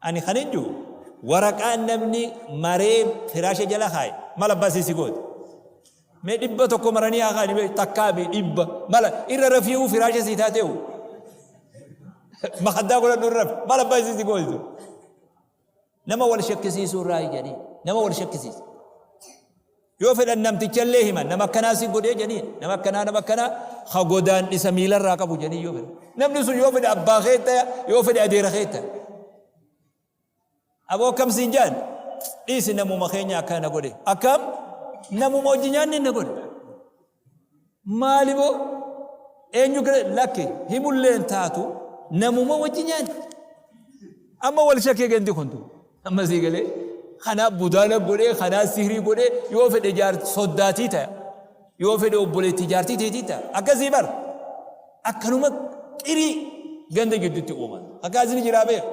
Ani kanin jiru waraqaan namni maree firaasha jala kaaye mal abbaa sii si gooti. Mee 100 maranii haa kaani, mee takkaa fi dhibba mala irra rafii'uu firaasha sii taatee'u. Makaddaa godhadhu irra rafi, mal abbaa sii si gooti. Nama wal shakkisiisuu irraa jedhanii nama wal shakkisiisa. Yoo fedhan namtichallee himan, nama akkanaa si godhee jedhanii, nama akkanaa, nama akkanaa ha godaan dhisa miilarraa qabu jedhanii yoo fedhan. Namni sun yoo fedhe abbaa kee ta'a, yoo fedhe adeera kee ta'a. Aboo, akkam siin jaan? Dhiisi, namuma keenya akkana na godhe. Akkam? Namuma hojii nyaanni na godhe. Maali boo? Eenyu kire lakke himullee hin taatu, namuma wajji nyaanni. Amma wal shakkee gandi kuntu. Amma sii galee kanaa budaana godhee, kanaa sihrii godhee, yoo fedhe jaar soddaatii ta'a. Yoo fedhe obboleettii jaartii teetii ta'a. Akkasii bar. Akkanuma qirii ganda gidduutti uuman. Akkaasni jiraa beeku.